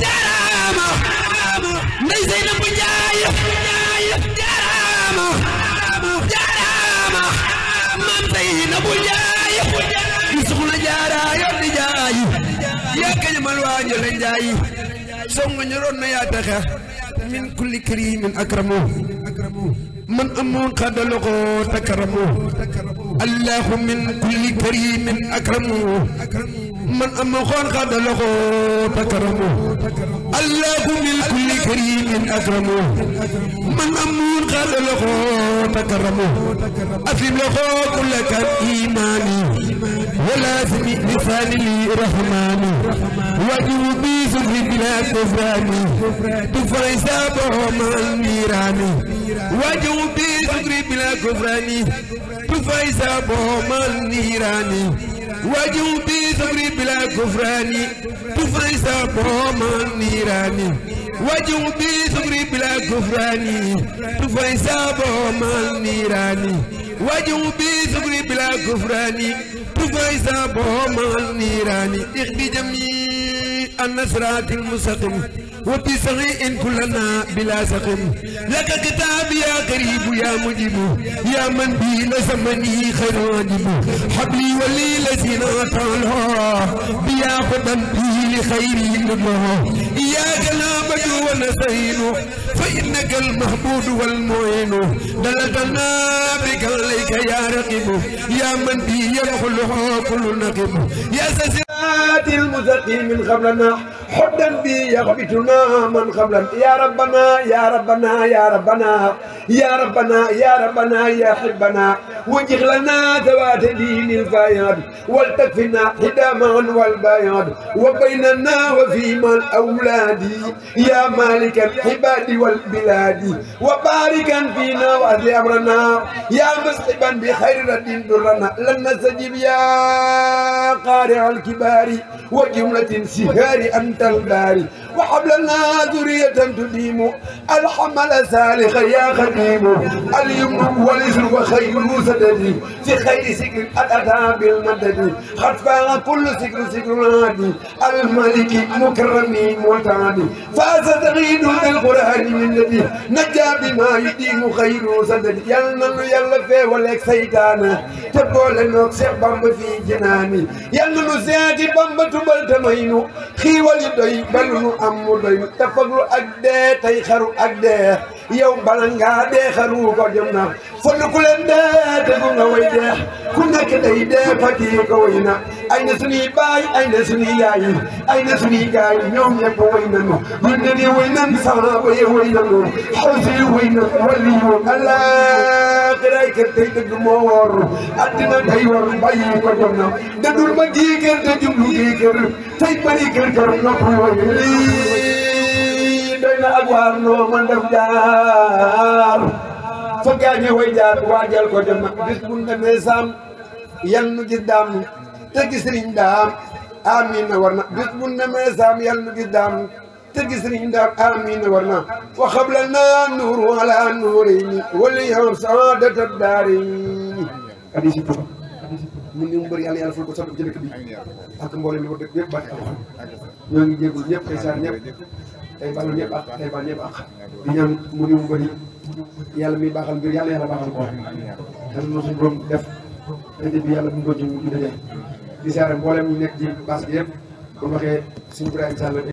jaaraama ndey Seynabu Njaay jaaraama maam Seynabu Njaay soxna Jaara yor di jaay yaa kañamal waajo la njaay songa ñoroon na yaa taxa min kulli karimin akramu man amoon xadaloko takaramu allahu min kulli karimin akramu man amoon xadaloko takaramu allahu min kulli karimin akramu man amoon xadaloko takaramu afim loko kullaka imani wala smi lisani rahmani wajubi sufri bila kufrani tufray sabo man mirani wajubi sufri bila kufrani tufray sabo man mirani wajubi sufri bila kufrani tufray sabo man mirani wajubi sufri bila kufrani tufray sabo man mirani wajubi sufri bila kufrani tufray sabo man mirani ikhbi jami النصرات المستقيم وبسعي إن كلنا بلا سقم لك كتاب يا قريب يا مجيب يا من بي لزمني خير واجب حبلي ولي الذين أطالها بيا خدم به لخير الله إياك نعبد ونستعين فإنك المحبوب والمعين دلتنا بك عليك يا رقيب يا من بي يدخلها كل نقيب يا سسرات المستقيم من قبلنا حدا بي يغبطنا من قبلنا يا ربنا يا ربنا يا ربنا يا ربنا يا ربنا يا حبنا وجه لنا ذوات دين الفياض ولتكفنا حداما والبياض وبيننا وفيما الأولاد يا مالك العباد والبلاد وباركا فينا وأهل أمرنا يا مسحبا بخير الدين درنا لن نستجيب يا قارع الكبار وجملة سهار أنت الباري وحبلنا ذرية تديم الحمل سالخ يا خديم اليمن واليسر وخير سددي في خير سكر الأتى بالمدد خطفا كل سكر سكر نادي الملك مكرم معتادي فاز تغيد بالقرآن من الذي نجا بما يديم خير سدد يلنا يلا في ولك سيدانا تقول انك شيخ بامب في جناني يلنا زيادي بامب تبل تمينو خيوال يدوي بلنو أمو دوي تفقلو أجدي تيخرو أجدي يوم بلنغا دي خرو قدمنا فنكو لندي تقونا ويدي كنا كده يدي فتيك وينا أين سني باي أين سني ياي أين سني جاي يوم يبو وينانو يندني وينان صحابي وينانو حوزي وينان وليو الله قراي كرتي تقمور أدنا دايور باي قدمنا ددول ما جيكر تجملو جيكر تايباري كركر نقوي doyna ak waar noo man def jaar fa gaañe way jaar waajal ko dem bis bu demee saam yal nu gis daam te gis riñ daam amiin war na bis bu demee saam yal nu gis daam te gis riñ daam amiin war na wa xablana nuuru ala nuurayni wala yow saadata daarayni hadisi tuba mun ñu mbër yàlla yàlla ful ko sabab ci dëkk bi ak mboolem li war dëkk yëpp barke ñoo ngi jéggul ñëpp tey saar ñëpp tey balu ñëpp ak tey bal ñëpp ak di ñaan mu ni mu bëri yàlla mi baaxal mbir yàlla yàlla baaxal ko yàlla na suñu borom def indi bi yàlla bu ñu ko ci daje di siyaare mboolem ñu nekk ci base bi yëpp bu waxee suñu Ibrahima Sall